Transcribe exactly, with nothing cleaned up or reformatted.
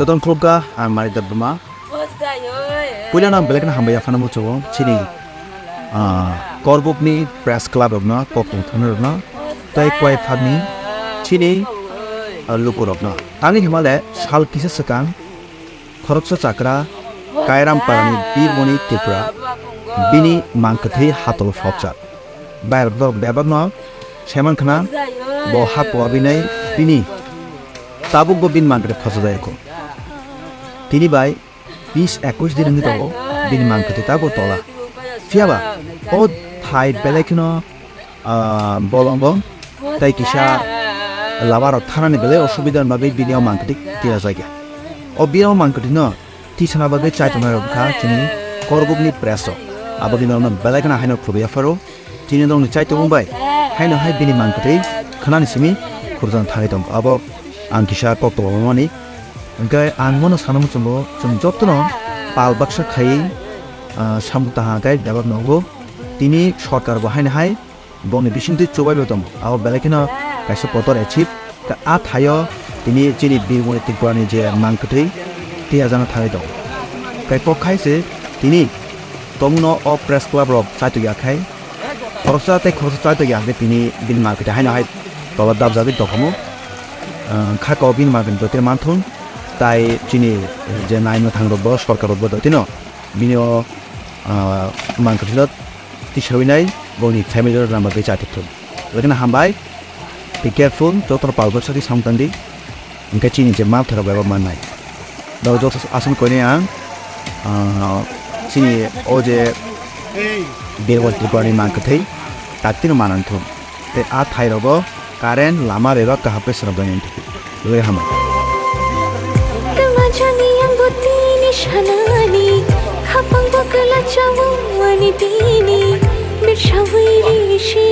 Jotono khulumkha, ang Mari Debbarma. Puilano ang belai kheno hambai yaphano muchungo chini, ah, Korbukni press club rokno, kok tongthoknai rokno, tei kowai phagni chini, ah, lukurokno. Tangwi hwnmale sal kisa swkang khoroksa chakra Kairamparani Birmoni Tripura bini mangkwthwi hatolo phobjak. Bairok bebakno saiman khna bo hapo abinai bini tabukbo bini mangkwthwi khojojayakho. Tini bai bis ekwis din wngwi tongo bini mangkwthwi tabuk tola. Phiyaba o thai belai kheno, ah, bolongo tei kisa lamarok thanani belai osubida wngma bagwi bini o mangkwthwi tiyajagya. O bini o mangkwthwino tisana bagwi chaitongnai rok wngkha chini Korbukni press rok. Abo bini rokno belai kheno haino khulumwi yapharo. Chini rokni chaitongo bai haino hai bini mangkwthwi khnani simi khurjang thangwi tongo. Abo ang kisa kok tongmani. Hwnkhe ang bono sana muchungo chwng jotono pal baksa khaiwi, ah, samung tangha khe bebak nogo. Tini sorkar bo haino hai bongni bisingtwi chubailo tongo. Abo belai kheno kaisa kotor achieve. Ka-, a thaio tini chini Birmoni Tripurani je mangkwthwi tiyajana thangwi tongo. Kai kok khai se tini tongno o press club rok chaitokya khai khoroksa tei khoroksa chaitokya hwnkhe tini bini mangkwthwi haino hai tola dabjagwi tongkhamu. Ah, kha ko bini mangkwthwi dotino manthung tai chini je naimwthang rokbo sorkar rokbo dotino bini o, ah, mangkwthwino tisawinai bongni family rok ramba becha tongthung. Lekna hambai, be careful, jotono pal baksa di samung tangdi, hwnkhe chini je map tharok bai mannai. Dao joto aswk koinai ang, ah, chini o je Birmoni Tripurani mangkwthwi taktino manang thung. Tei a thai rogo current lama reba kaham khe swnamjak nini thwi. Belai hambai. Twma jani ang bo tini sanani, khapang bo kwlachao ani tini, birsawi risi